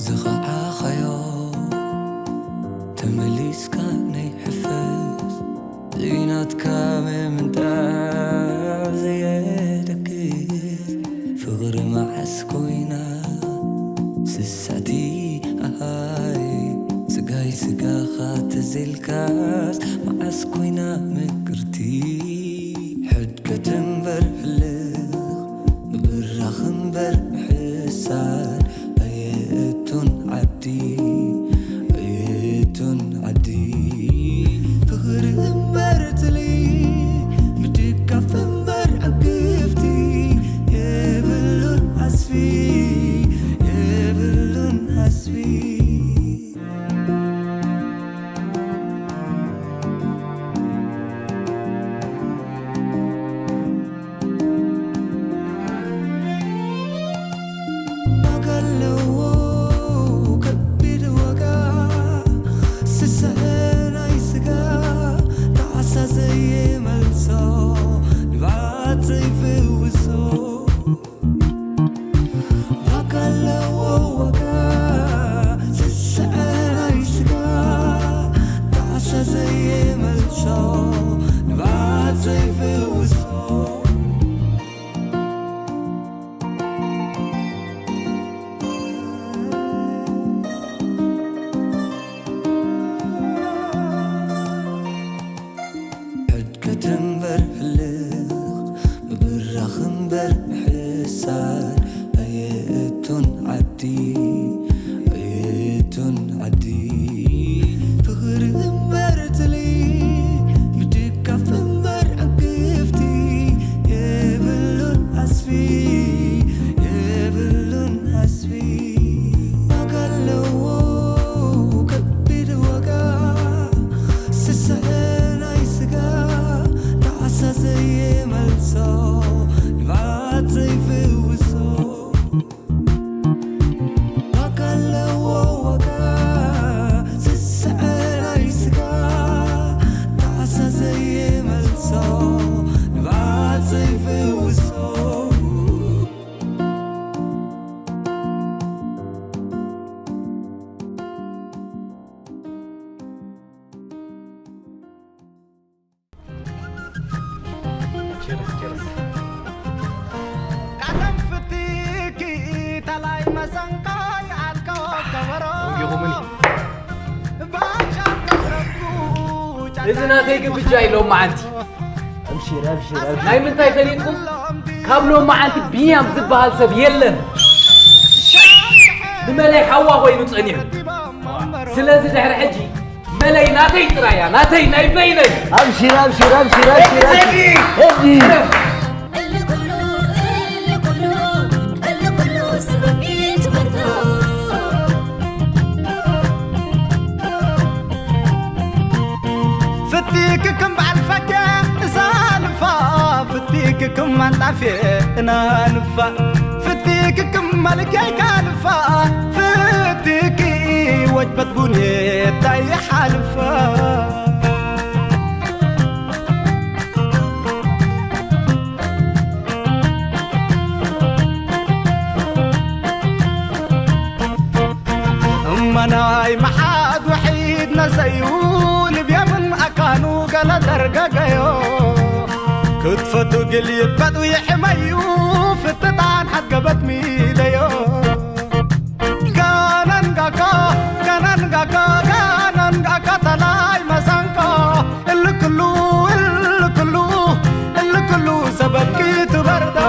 ዝኸዓኻዮ ተመሊስካ ናይ ሕፈስ ዘይናትካ ምምንጣር ዘየደግስ ፍቕሪ መዓስ ኮይና ስስዕቲ ኣሃይ ስጋይ ስጋኻ ተዘልካስ መዓስ ኮይና ምቅርቲ ሕድገት እምበር ህልኽ ምብራኽ እምበር ምሕሳር ኣየእቱን ዓዲ ኣየእቱን ዓዲ ፍቕሪ እምበር ትሊ ምድጋፍ እምበር ዕግፍቲ የብሉን ዓስቢ የብሉን ዓስቢ ዋጋ ኣለዎ ከቢድ ዋጋ ስስዐ ናይ ስጋ ጣዕሳ ዘይመልሶ ንብዓት ዘይፍውሶ ዋጋ ኣለዎ ዋጋ ስስዐ ናይ ስጋ ጣዕሳ ዘይመልሶ ንብዓት ዘይፍውሶ ሕድገት እምበር ህልኽ ምብራኽ እምበር ምሕሳር ኣየእቱን ዓዲ ኣየእቱን ዓዲ ፍቕሪ እምበር ትሊ ምድጋፍ እምበር ዕግፍቲ የብሉን ዓስቢ የብሉን ዓስቢ ዋጋ ኣለዎ ከቢድ ዋጋ ስስዐ ናይ ስጋ ጣዕሳ ዘይመልሶ ንብዓት ዘይፍውሶ ዋጋ ኣለዎ ዋጋ ስስዐ ናይ ስጋ ጣዕሳ ዘይመልሶ ንብዓት ዘይፍውሶ ቀደም ፍቲኪ ተላይ መሰንቆ ይኣልኮ ከበሮ ወጊኹምኒ። ባሻ ከብረኩ እዚ ናተይ ግን ብጃ ኢሎም መዓንቲ ኣብሽር ኣብሽር ኣብሽር ናይ ምንታይ ፈሊጥኩም ካብ ሎም መዓንቲ ቢንያም ዝበሃል ሰብ የለን ንመለይ ሓዋ ኮይኑ ጸኒሑ ስለዚ ድሕሪ ሕጂ መለይ ናተይ ጥራያ ናተይ ናይ በይነይ ኣብሽር ኣብሽር ኣብሽር ኣብሽር ኣብሽር። ፍቲክክም በዓል ፈኬ እሳልፋ ፍቲክክም ማንጣፌ እናልፋ ፍቲክክም መልኬ ካልፋ ፍቲኪ ወጅበት ቡኔ ታይ ሓልፋ እመናይ መሓድ ውሒድ ነሰዩ ልብየምን ኣካኑ ገለ ደርገገዮ ክትፈቱ ግልይት በጥዊ ሕመዩ ፍትጣን ሓድገበት ሚደዮ ጋነንጋካ ጋነንጋካ ጋነንጋካ ተላይ መሰንቆ እልክሉ እልክሉ እልክሉ ሰበብኪ ትበርዶ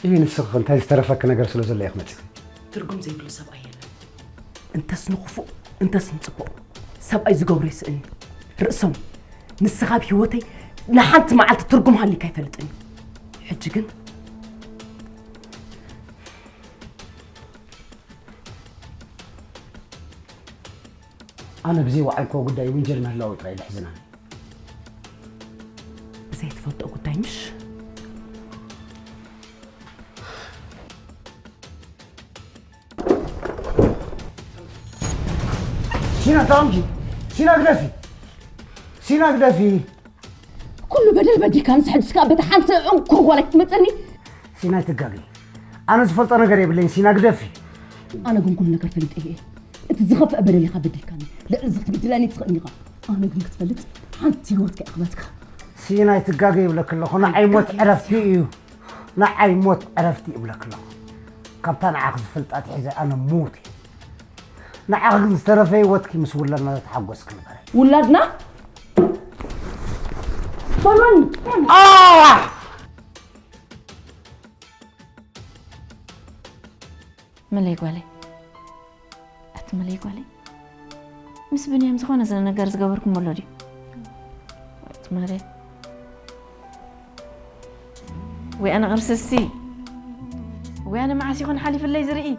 ይህ ንስኽ እንታይ ዝተረፈክ ነገር ስለ ዘሎ ኢኽ መጽእ። ትርጉም ዘይብሉ ሰብኣይ የለን። እንተስ ንኽፉእ እንተስ ንጽቡቕ ሰብኣይ ዝገብሮ ይስእኒ። ርእሶም ንስኻ ኣብ ህይወተይ ንሓንቲ መዓልቲ ትርጉም ሃሊካ ኣይፈልጥን እዩ። ሕጂ ግን ኣነ ብዘይ ወዓልኮ ጉዳይ ውንጀል ምህላው ጥራይ ደሕዝናን። ብዘይ ትፈልጦ ጉዳይ ምሽ? ሲና ታምጂ። ሲና ግደፊ። ሲና ግደፊ። ኩሉ በደል በዲካ ንስ ሕጅስ ከኣ በታ ሓንቲ ዕንኩር ጓል ኣይትመጸኒ። ሲና ኣይትጋገይ። ኣነ ዝፈልጦ ነገር የብለይን። ሲና ግደፊ። ኣነ ግን ኩሉ ነገር ፈሊጠ እየ። እቲ ዝኸፍአ በደል ኢኻ በዲልካኒ። ልዕሊ እዚ ክትብድለኒ ትኽእል ኢኻ። ኣነ ግን ክትፈልጥ ሓንቲ ህይወትካ ይኣኽለትካ። ሲና ኣይትጋገይ ይብለክ ኣለኹ። ንዓይ ሞት ዕረፍቲ እዩ። ንዓይ ሞት ዕረፍቲ ይብለክ ኣለኹ። ካብታ ንዓኽ ዝፈልጣ ትሒዘ ኣነ ምዉት እየ። ንዓኽ ግን ዝተረፈ ህይወትኪ ምስ ውላድና ተሓጎስክ ንበረ። ውላድና? ፈርመኒ። ኣዋ! መለይ ጓለይ። ኣቲ መለይ ጓለይ። ምስ ብንያም ዝኾነ ዝነ ነገር ዝገበርኩም ኣሎ ድዩ? ኣቲ መለይ። ወይ ኣነ ቅርስሲ። ወይ ኣነ መዓስ ይኾን ሓሊፍለይ ዝርኢ?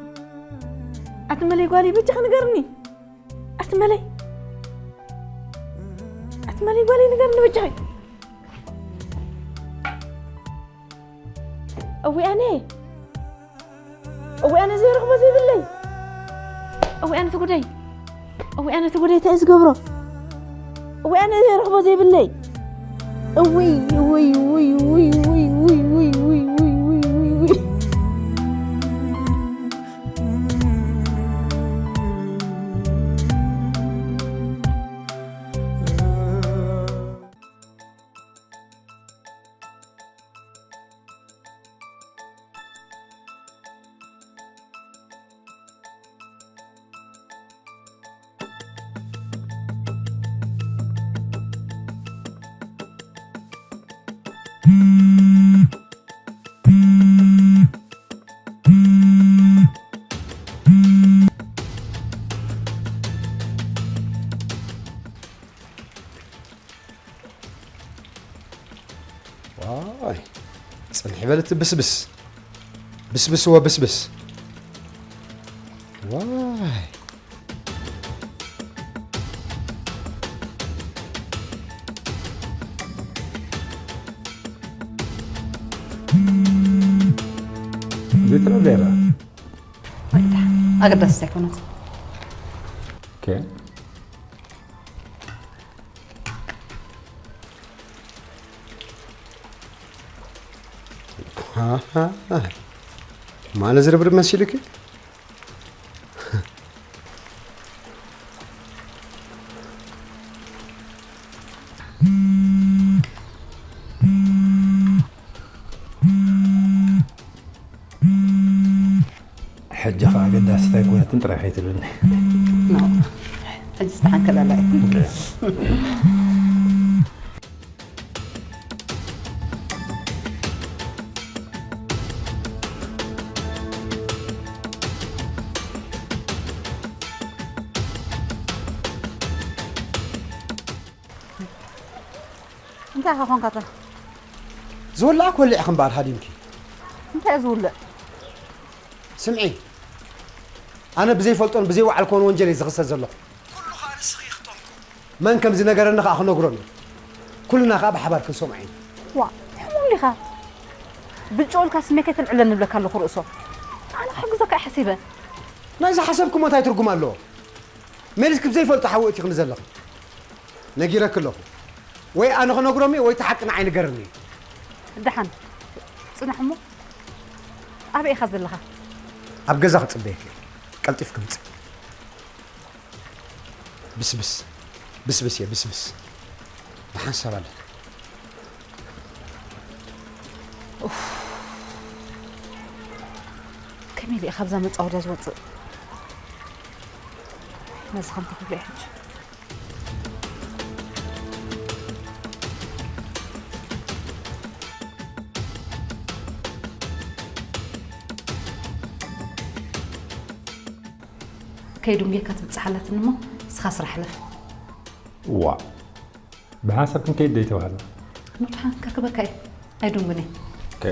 ኣቲ መለይ ጓለይ በጃኺ ንገርኒ። ኣቲ መለይ። ኣቲ መለይ ጓለይ ንገርኒ በጃኺ። እዊ ኣነ። እዊ ኣነ ዘይረኽቦ ዘይብለይ። እዊ ኣነ ትጉደይ። እዊ ኣነ ትጉደይ እንታይ ዝገብሮ? እዊ ኣነ ዘይረኽቦ ዘይብለይ። እዊ እዊ እዊ እዊ እዊ እዊ እዊ እዊ እዊ እዊ እዊ እዊ እዊ። ዋይ፣ ጽንሒ በል እቲ ብስብስ። ብስብስ ወ ብስብስ። ዋይ። ዘይተረደረ። ኣገዳሲት ኣይኮነትን። ኦኬ። ኣሃ። ማለ ዝርብርብ መሲልኪ? ሕጂ ኸኣ ኣገዳሲት ኣይኮነትን ጥራይ ከይትብልኒ። ኖ፣ ሕጂ ዝተሓንከላላ እየ። ኦኬ። እንታይ ኢኻ ኾንካታ? ዝወላዕክ ወሊዕክ እምበኣር ሃዲምኪ። እንታይ እዩ ዝውልዕ? ስምዒ፣ ኣነ ብዘይፈልጦን ብዘይወዓልኮን ወንጀል እየ ዝኽሰስ ዘለኹ። ኩሉ ኸኣ ንስኺ ኢኺ ጠንቁ። መን ከም ዝነገረኒ ኸኣ ክነግሮን እዩ። ኩልና ኸኣ ብሓባር ክንሰምዖ ኢና። ዋእ፣ ሕሙም ዲኻ? ብጮልካ ስሜት ኣይተልዕለኒ እብለካ ኣለኹ ርእሶ። ኣነ ክሕግዘካ እየ ሓሲበ። ናይ ዝሓሰብክሞ እንታይ ትርጉም ኣለዎ? መሊስኪ ብዘይፈልጦ ሓዊ እቲኽኒ ዘለኺ። ነጊረኪ ኣለኹ። ወይ ኣነ ክነግሮም እየ ወይ እቲ ሓቂ ንዓይ ንገርኒ እዩ። ደሓን ጽናሕ እሞ። ኣበይ ኢኻ ዘለኻ? ኣብ ገዛ ክጽበየኪ እየ። ቀልጢፍኪ ምጺ። ብስብስ። ብስብስ እየ፣ ብስብስ። ብሓንሳብ ኣለና። ኡፍ። ከመይ ኢለ እየ ካብዛ መጻወድያ ዝወጽእ? ነዚ ከምቲ ክብሎ እየ ሕጂ። ከይዱን ጌካ ትብጽሓላትኒ እሞ ንስኻ ስራሕ ሕለፍ። ዋ ብሓንሳብ ክንከይድ ዶ ይተባህልና? ንድሓን ከርክበካ እየ። ኣይዱንጉን እየ። ኦኬ።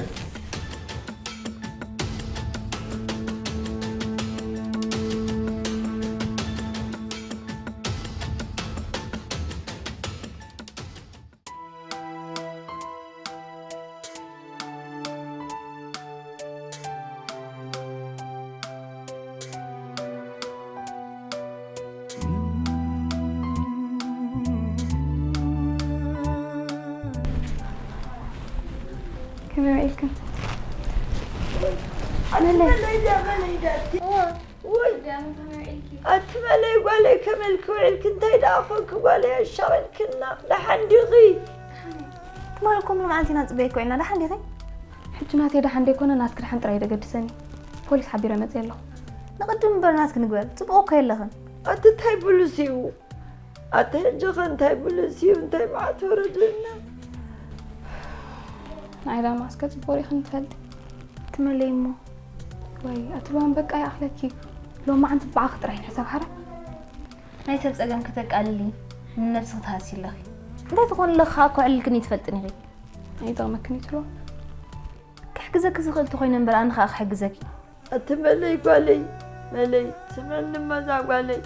ከመይ ውዒልክን? ኣትመለይ ጓለይ ከመልኪ ውዒልኪ እንታይ ደኣ ኾንኪ ጓለይ ኣሻቒልክና ደሓን ዲኺ? ትማሊ እኮ ሙሉ መዓልቲ ኢና ንጽበየኪ ውዒልና ደሓን ዲኺ? ሕጂ ናተይ ደሓን ደይኮነ ናትኪ ደሓን ጥራይ እዩ ደገድሰኒ። ፖሊስ ሓቢረ መጽየ ኣለኹ። ንቕድም እምበር ናትኪ ንግበር ጽቡቕ እኮ የለኽን። ኣቲ እንታይ ብሉስ እዩ ኣቲ ሕጂ ኸ እንታይ ብሉስ እዩ እንታይ መዓት ወረደና። ንዓይ ዳማ እስከ ጽቡቕ ሪኢኽን ትፈልጢ። ትመለይ እሞ። ወይ ኣቲ ሉዋም በቃ ይኣኽለኪ። ሎማዓንቲ ብዓኺ ጥራይ ንሕሰብ ሓራ። ናይ ሰብ ጸገም ከተቃልሊ ንነብስኺ ትሃሲ ኣለኺ። እንታይ ትኾኒ ኣለኺ ከኣ እኮ ዕልልክኒ ትፈልጥን ኢኺ። ኣይጠቕመክን እዩ ትልዋ። ክሕግዘኪ ዝኽእል ተኾይነ እምበር ኣነ ከኣ ክሕግዘኪ። ኣቲ መለይ ጓለይ መለይ ስምዕኒ እሞ እዛ ጓለይ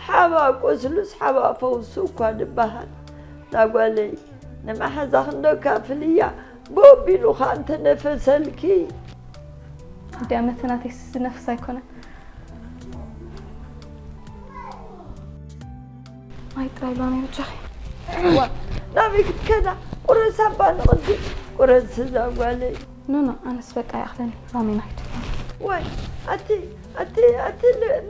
ሓባ ቁስሉስ ሓባ ፈውሱ እኳ ድበሃል። እዛ ጓለይ ንመሓዛኺ እንዶ ካፍልያ ቦብ ኢሉ ኸኣ እንተነፈሰልኪ። ኣዲኣ መተ ናተይስ ዝነፍስ ኣይኮነን። ማይ ጥራይ ሎሚ ብቻኺ። ናበይ ክትከዳ? ቁረስ ኣባ ንቕድስ ቁረስ እዛ ጓለይ። ኖኖ ኣነስ በቃ ይኣኽለኒ ሎሚ ናይት። ዋይ ኣቲ ኣቲ ኣቲ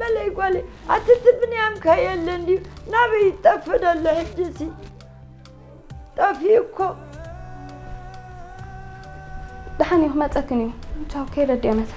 መለይ ጓለይ ኣቲ እቲ ብንያምካ የለን ድዩ? ናበይ ይጠፍእ ደሎ ሕጂሲ? ጠፊኡ እኮ። ደሓን እዩ ክመፀክን እዩ። ቻው ከይደ ድየ መታ።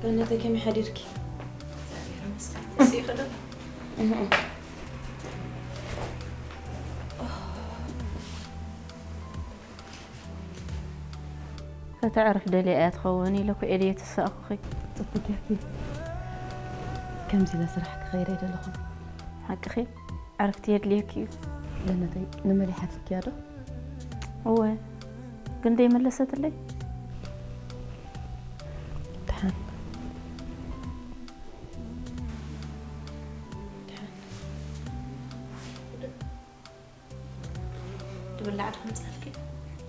ገነተይ ከመይ ሓዲርኪ? ከተዕርፍ ደልያ እያ ትኸውን ኢለ ኩዒለዮ ተሳእኹኺ። ጽቡቅ ጌርኪ። ከምዚ ኢለ ስራሕ ክኸይድ ኣይደለኹን። ሓቅኺ ዕረፍቲ የድልየኪ እዩ። ገነተይ ንመሊ ሓቲትክያ ዶ? እወ ግን ደይመለሰትለይ። ደሓን ድብላዕ ዶ ከምጻልኪ?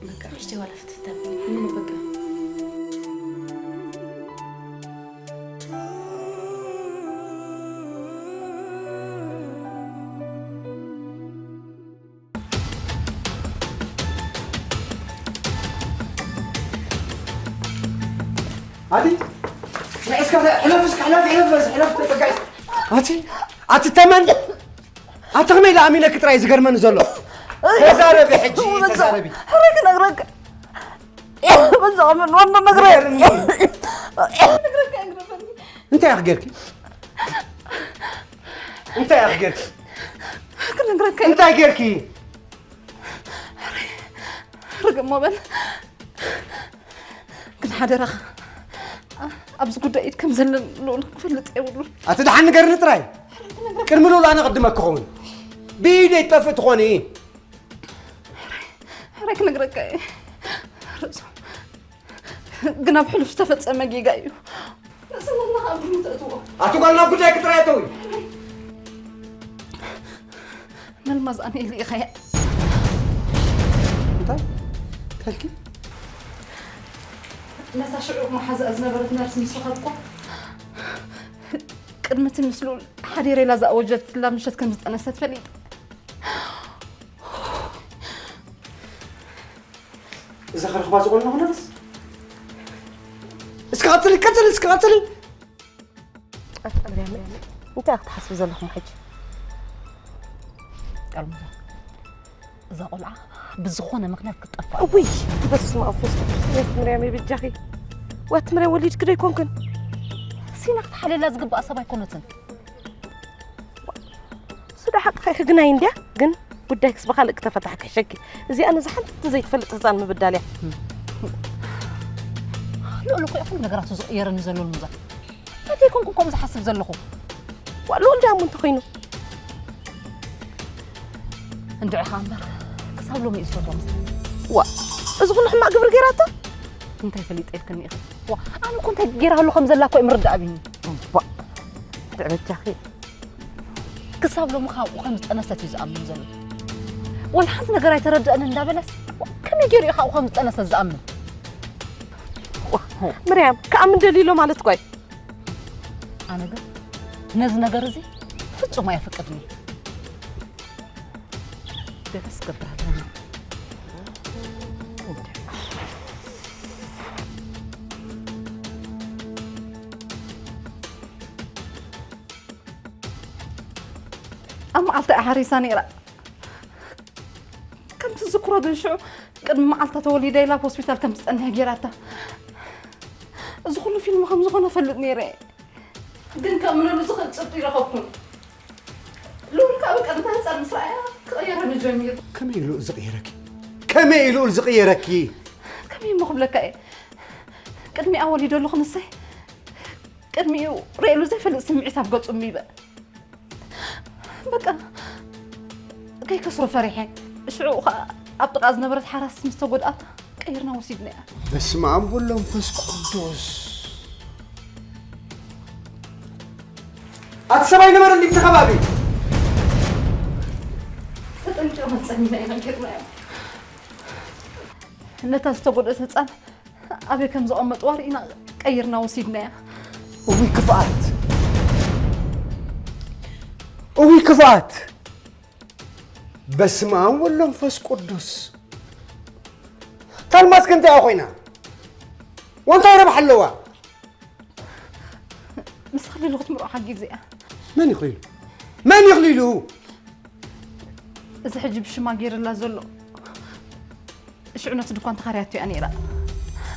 በቃ እሽቲ ዋላ ፍትፍት ኣቢልኒ። ምኑ በቃ? ኣቲ ንዒስካ ሕለፍ እስከ ሕለፍ ሕለፍ በዚ ሕለፍ ተጸጋይ ኣቲ ኣቲ ተመን ኣቲ ከመይ ኢለ ኣሚነኪ ጥራይ ዝገርመኒ ዘሎ ተዛረቢ ሕጂ ተዛረቢ ሕራይ ክነግረካ በዛ ከመን ወንዶ ነግረ እንታይ ኢኺ ጌርኪ እንታይ ኢኺ ጌርኪ ክነግረካ እንታይ ጌርኪ ርግሞ በል ግን ሓደራኻ ኣብዚ ጉዳይ ኢድ ከም ዘለን ልኡል ክፈልጥ የብሉን። ኣቲ ደሓን ንገርኒ ጥራይ። ቅድሚ ልኡል ኣነ ቅድመ ክኸውን ብኢደይ ትጠፍእ ትኾኒ። ሕራይ ክነግረካ እየ። ርእሶም ግን ኣብ ሕሉፍ ዝተፈጸመ ጌጋ እዩ። ርእስና ካብ ግምት እትዎ። ኣቲ ጓል ናብ ጉዳይኪ ጥራይ እተዊ። መልማዝ ኣነ ኢልኢኻያ። እንታይ ተልኪ? ነታ ሽዑ መሓዛኣ ዝነበረት ነርስ ምስ ረኸብኩ ቅድሚ እቲ ምስ ልኡል ሓዲረ ኢላ ዝኣወጀትላ ምሸት ከም ዝጠነሰት ፈሊጠ። እዛ ከረኽባ ዝቆልናኹ ነርስ ቀጽሊ፣ ቀጽሊ፣ እስኪ ቀጽሊ። ኣታ መርያም፣ እንታይ ኢኻ ትሓስቢ ዘለኹም ሕጂ? ኣልማዛ፣ እዛ ቆልዓ ብዝኾነ ምኽንያት ክትጠፍእ ኣለዋ። እውይ፣ በስመ ኣብ መንፈስ ቅዱስ። ወት መርያም ይብጃኺ። ወት መርያም ወሊድኪ ዶ ኣይኮንክን? ሲና ክትሓልየላ ዝግባኣ ሰብ ኣይኮነትን። እሱ ዶ ሓቅኻ ኢኺ ግናይ እንድያ፣ ግን ጉዳይክስ ብኻልእ ክተፈታሕ ክሕሸኪ። እዚኣ ነዚ ሓንቲ ዘይትፈልጥ ህፃን ምብዳል እያ። ልዑል እኮ እዩ ኩሉ ነገራቱ ዝቕየረኒ ዘሎ ልሙዛ። እንታይ ኮንኩ ከምኡ ዝሓስብ ዘለኹ? ዋ፣ ልዑል ድኣ እሞ እንተኾይኑ? እንድዒ ኸኣ እምበር፣ ክሳብ ሎሚ እዩ ዝፈትዋ። ዋ፣ እዚ ኩሉ ሕማቕ ግብሪ ገይራቶ? እንታይ ፈሊጠ ኢልክኒ ኢኺ? ዋ፣ ኣነ እኮ እንታይ ገይራሉ ከም ዘላ እኮ እዩ ምርዳእ ኣቢኒ። ዋ፣ እንድዒ በጃኺ። ክሳብ ሎሚ ካብኡ ከም ዝጠነሰት እዩ ዝኣምን ዘሎ። ወላ ሓንቲ ነገር ኣይተረድአን እንዳበለስ፣ ዋ፣ ከመይ ገይሩ እዩ ካብኡ ከም ዝጠነሰት ዝኣምን? ዋ፣ ምርያም፣ ክኣምን ደልዩ ኣሎ ማለት እኮ እዩ። ኣነ ግን ነዚ ነገር እዚ ፍጹም ኣየፍቅድን እየ። ገለስ ክገብር ኣለኒ። ኣብ መዓልቲ እያ ሓሪሳ ነይራ። ከም ትዝክሮ ግን ሽዑ ቅድሚ መዓልታ ተወሊደ ኢላ ኣብ ሆስፒታል ከም ትጸንሕ ገይራታ። እዚ ኩሉ ፊልም ከም ዝኾነ እፈልጥ ነይረ እየ። ግን ከእምነሉ ዝኽእል ጭብጢ ይረኸብኩን። ልዑል ከኣ በቃ ነታ ህጻን ምስ ረኣያ ክቕየረኒ ጀሚሩ። ከመይ ኢሉ እዩ ዝቕየረኪ? ከመይ ኢሉ እዩ ዝቕየረኪ? ከመይ እሞ ክብለካ እየ? ቅድሚኣ ወሊደ ኣለኹ ንሰይ። ቅድሚኡ ርእየሉ ዘይፈልጥ ስምዒት ኣብ ገጹ እምቢበ። በቃ ከይከስሮ ፈሪሐ። ሽዑ ኸኣ ኣብ ጥቓ ዝነበረት ሓራስ ምስ ተጎድኣት ቀይርና ወሲድናያ። በስመ ኣብ ወወልድ ወመንፈስ ቅዱስ። ኣቲ ሰብኣይ ነበረ እንዲ እቲ ከባቢ። ተጠንቂቕና ጸኒሕና ኢና ጌርናዮ። ነታ ዝተጎድአት ህጻን ኣበይ ከም ዘቐመጥዋ ርኢና ቀይርና ወሲድናያ። እውይ ክፍኣት! እውይ ክፍኣት! በስመ ኣብ ወወልድ ወመንፈስ ቅዱስ። ታልማስ ከ እንታይ ኮይና? ወንታይ ረብሓ ኣለዋ? ምስ ኣኽሊሉ ክትምርዖ ሓጊዘያ። መን ይኽሊሉ? መን ይኽሊሉ? እዚ ሕጂ ብሽማ ገይርላ ዘሎ ሽዑ ነቲ ድኳን ተኻርያቶ እያ ነይራ።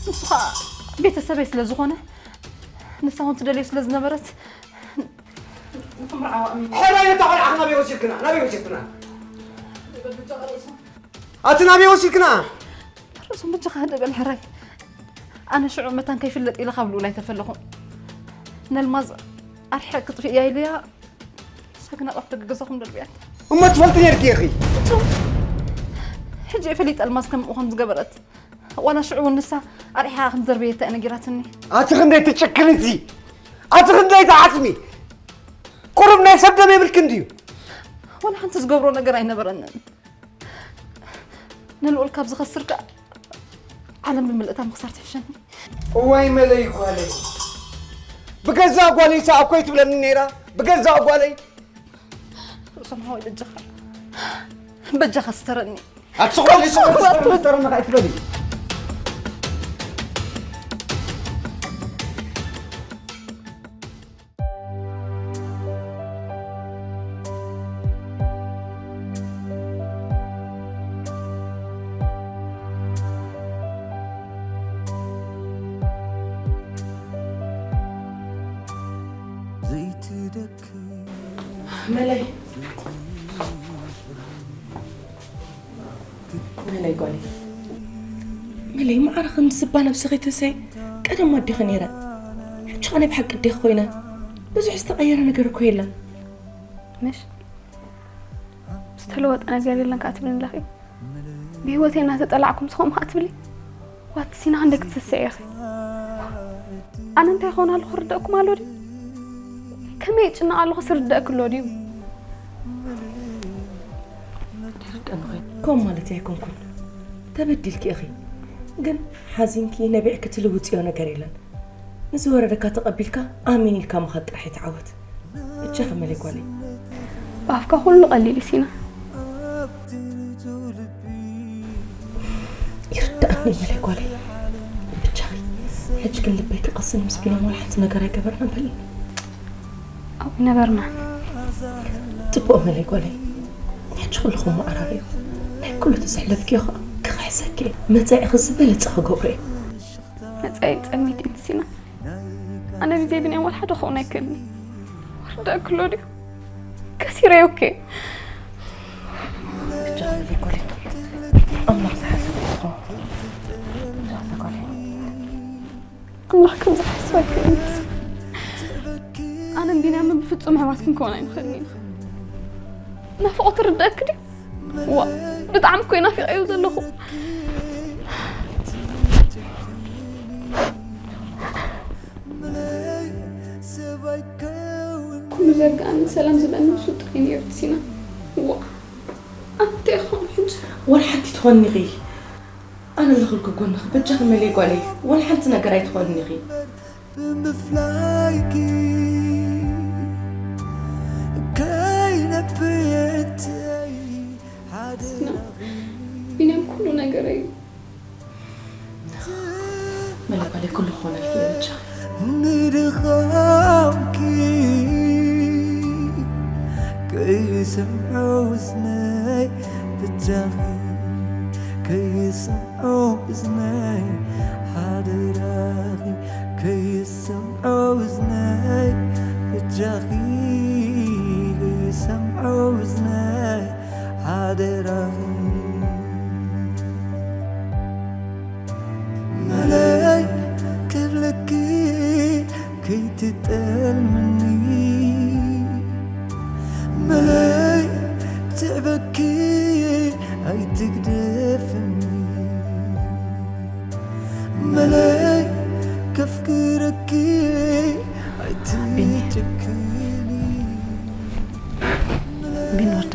ንሱ ኸኣ ቤተሰበይ ስለ ዝኾነ፣ ንሳ እውን ትደልዮ ስለ ዝነበረት፣ ንኽምርዓዋ ኣሚነ። ሕራይ ነታ ቆልዓ ናበይ ወሲድክና? ናበይ ወሲድክና? ኣቲ ናበይ ወሲድክና? ርእሶም በጃኻ ደበል ሕራይ። ኣነ ሽዑ መታን ከይፍለጥ ኢለ ካብ ልኡል ኣይተፈለኹን። ነልማዝ ኣርሒቐ ክጥፍእ እያ ኢለያ። ንሳ ግና ኣብ ኣፍደገ ገዛኹም ደልብያት። እሞ ትፈልጢ ነርኪ ኢኺ? እጹ፣ ሕጂ እየ ፈሊጠ ኣልማዝ ከምኡ ከም ዝገበረት። ዋላ ሽዑ እውን ንሳ ኣርሒቓ ከም ዘርበየታ እያ ነጊራትኒ። ኣቲ ክንደይ ትጭክኒ እቲ! ኣቲ ክንደይ ትዓጽሚ! ቁሩብ ናይ ሰብ ደም የብልክን ድዩ? ዋላ ሓንቲ ዝገብሮ ነገር ኣይነበረንን። ንልኡል ካብ ዝኸስር ከኣ ዓለም ብምልእታ ምኽሳር ትሕሸኒ። እዋይ መለይ ጓለይ። ብገዛእ ጓለይ ሰኣኮይ ትብለኒ ነይራ። ብገዛእ ጓለይ። ርእሶም ሓወይ በጃኻ። በጃኻ ስተረኒ። ኣቲ ስቕ በሊ፣ ስቕ በሊ፣ ስቕ በሊ፣ ስተረኒ ከኣ ኣይትበሊ። መለይ። መለይ ጓለይ። መለይ፣ ማዕረ ከምዚ ዝባ ነብስኺ ትህሰይ ቀደም ኣዴኺ ነይረ። ሕጂ ኸኣ ናይ ብሓቂ ኣዴኺ ኮይነ። ብዙሕ ዝተቐየረ ነገር እኮ የለን። ምሽ? ዝተለወጠ ነገር የለን ከኣ ትብልኒ ኣለኺ? ብህይወተይ እናተጠላዕኩም ስኹም ከኣ ትብሊ? ዋቲ ሲና ክንደይ ክትስስዒ ኢኺ? ኣነ እንታይ ይኸውን ኣለኹ ክርደእኩም ኣሎ ድዩ? ከመይ ይጭነቕ ኣለኹ ዝርደእኪ ኣሎ ድዩ? ከምኡ ማለት ኣይኮንኩን። ተበዲልኪ ኢኺ። ግን ሓዚንኪ ነቢዕኪ ትልውጥዮ ነገር የለን። ንዝወረደካ ተቐቢልካ ኣሜን ኢልካ ምኻድ ጥራሕ እዩ እቲ ዓወት። እቻ ከመለይ ጓለይ። ብኣፍካ ኩሉ ቀሊል እዩ ሲና። ይርዳእኒ መለይ ጓለይ። ብቻኺ ሕጂ ግን ልበይ ክቐስን ምስ ቢንያም ዋላ ሓንቲ ነገር ኣይገበርናን በሊ። ኣብኡ ነበርና። ጽቡቕ መለይ ጓለይ። ሕጂ ኩልኹም መዓራርዩ። ናይ ኩሉ እቲ ዘሕለፍክዮ ኸኣ ክኽሕሰኪ እየ። መጻኢኺ ዝበለጸ ክገብሮ እየ። መጻኢ ጸልሚት እዩ ሲና። ኣነ ብዘይ ቢንያም ዋላ ሓደ ክኸውን ኣይክእልን እዩ። ወርደ ክሎ ድዩ? ከሲረዮ እኮ እየ። ብቻ መለይ ጓለይ። ኣምላኽ ዝሓሰቦ ይኹን። ብቻ ጓለይ። ኣምላኽ ከም ዝሓስባ ኣይኮነን። ኣነን ቢንያምን ብፍጹም ኣሕዋት ክንከውን ኣይንኽእልን ኢና። ናፍቖት ትርድኣኪ ድዩ? ዋ፣ ብጣዕሚ እኮ ናፊቐዮ ዘለኹ። ኩሉ ዘርግኣኒ ሰላም ዝበኒ ንሱ ጥራይ ነይሩ ሲና። ዋ፣ ኣንተ ኢኹም ሕጂ። ወላ ሓንቲ ትኾኒ ኢኺ። ኣነ ዘለኹልኪ ጎንኺ፣ በጃኺ መለይ ጓለይ፣ ወላ ሓንቲ ነገር ኣይትኾንኒ ኢኺ። ብምፍላይኪ ከይነብየተይ ሓደራ። ቢንያም ኩሉ ነገረይ እዩ። መለይ ጓለይ፣ ኩሉ ክኾነልኪ እየ፣ በጃኺ። ንድኻምኪ ከይሰምዖ እዝነይ በጃኺ፣ ከይሰምዖ እዝነይ ሓደራኺ፣ ከይሰምዖ እዝነይ በጃኺ፣ ከይሰምዖ እዝነይ ሓደራኺ። መለይ ክብለኪ ከይትጠልምኒ፣ መለይ ትዕበኪ ኣይትግደፍኒ፣ መለይ ከፍቅረኪ ኣይትጨክኒ። ቢኒ ወርደ።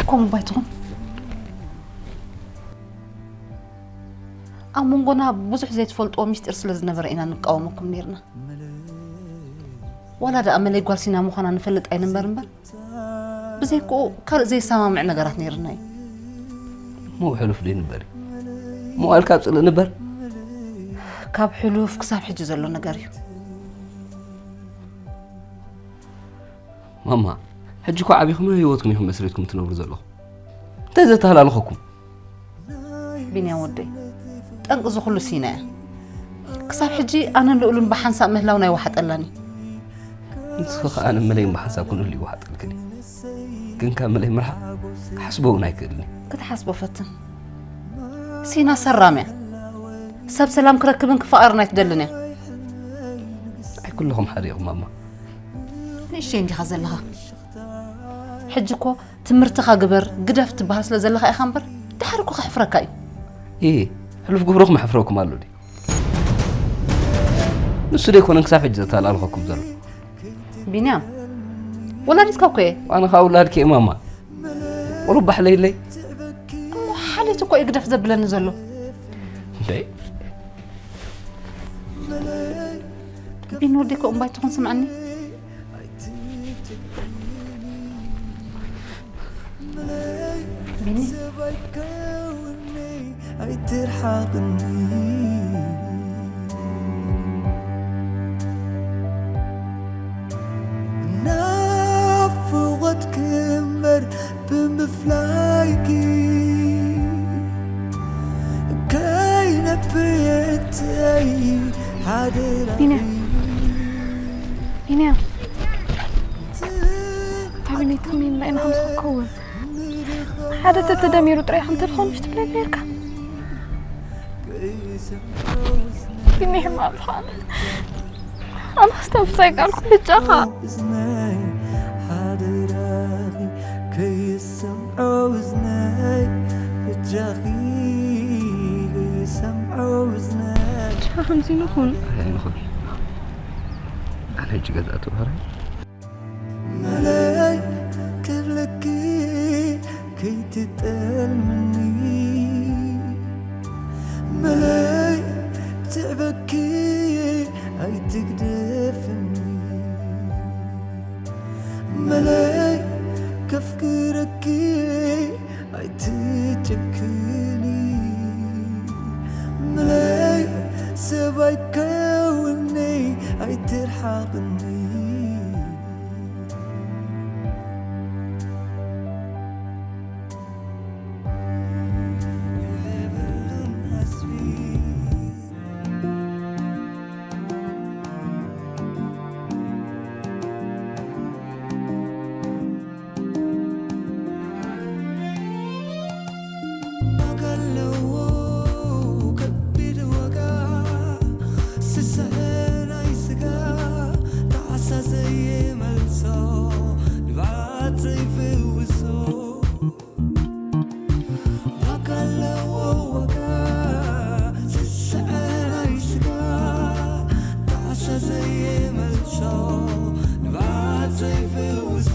ከምኡ ባይትኹም። ኣብ መንጎና ብዙሕ ዘይትፈልጥዎ ሚስጢር ስለ ዝነበረ ኢና ንቃወመኩም ነይርና። ዋላ ደኣ መለይ ጓል ሲና ምዃና ንፈልጥ ኣይንበር እምበር፣ ብዘይክኡ ካልእ ዘይሰማምዕ ነገራት ነይርና እዩ። እሞ ሕሉፍ ደይንበር እዩ። መዋእል ካብ ጽልእ ንበር። ካብ ሕሉፍ ክሳብ ሕጂ ዘሎ ነገር እዩ። ማማ፣ ሕጂ እኮ ዓቢኹም ህይወትኩም ኢኹም መስሪትኩም ትነብሩ ዘለኹም። እንታይ ዘተሃላልኸኩም? ቢንያም ወደይ፣ ጠንቂ እዚ ኩሉ ሲና እያ። ክሳብ ሕጂ ኣነን ልኡልን ብሓንሳብ ምህላው ናይ ወሓጠላን እዩ። ንስኺ ኸኣ ኣነ መለይን ብሓንሳብ ክንህሉ ይወሓጠልክን እዩ። ግን ካብ መለይ ምርሓቕ ክሓስቦ እውን ኣይክእልን እዩ። ክትሓስቦ ፈትን። ሲና ሰራም እያ። ሰብ ሰላም ክረክብን ክፋቐርን ኣይትደልን እያ። ኣይ ኩልኹም ሓደ ኢኹም ማማ። ንእሽተይ እንዲኻ ዘለኻ። ሕጂ እኮ ትምህርትኻ ግበር፣ ግደፍ ትበሃል ስለ ዘለኻ ኢኻ እምበር፣ ድሓር እኮ ከሕፍረካ እዩ። እ፣ ሕሉፍ ግብርኹም የሕፍረኩም ኣሎ ድዩ? ንሱ ደይኮነን ክሳብ ሕጂ ዘተላልኸኩም ዘሎ። ቢንያም፣ ወላዲትካ እኮ እየ። ኣነ ኸኣ ውላድኪ እየ ማማ። ቁሩብ ባሕለይለይ። እሞ ሓልዮት እኮ እዩ ግደፍ ዘብለኒ ዘሎ። እንዴ? ቢኒ ወደይ፣ ከምኡ እምባ ኣይትኹን፣ ስምዓኒ። ቢኒ። ኣይትርሓቕኒ። ናፍቖትኪ እምበር ብምፍላይኪ ከይነብየተይ ሓደራ። ቢንያም፣ ቢንያም፣ ካቢኔትኩም ይምላ ኢና ከምዚ ክኸውን። ሓደ ተተደሚሩ ጥራይ ከምተ ዝኾኑ ትብለኒ ነርካ። ቢኒ ሕማም ዝኾነ ኣነ ክስተንፍስ ኣይከኣልኩ ብጃኻ። እዝነይ ሓደራኺ ከይሰምዖ እዝነይ ብጃኺ ከይሰምዖ እዝነይ። ብጃኻ ከምዚ ንኹን። ኣይንኹን። ኣነ ሕጂ ገዛ ተባህረ። መለይ ክብለኪ ከይትጠልምኒ፣ መለይ ትዕበኪ ኣይትግደፍኒ፣ መለይ ከፍቅረኪ ኣይትጨክኒ። ዋጋ ኣለዎ ዋጋ፣ ዝስዕር ናይ ስጋ፣ ጣዕሳ ዘይመልሶ፣ ንብዓት ዘይፍውሶ።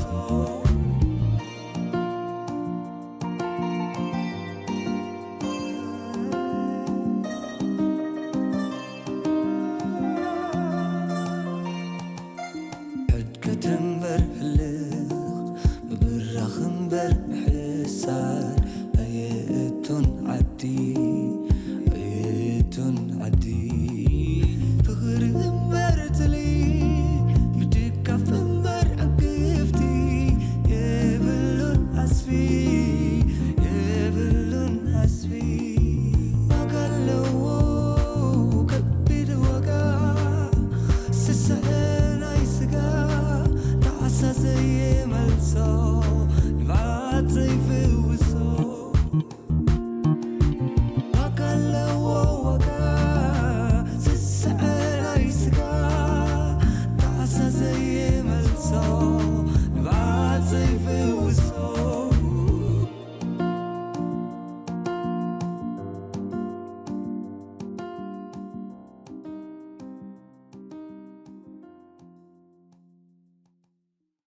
ሕድገትን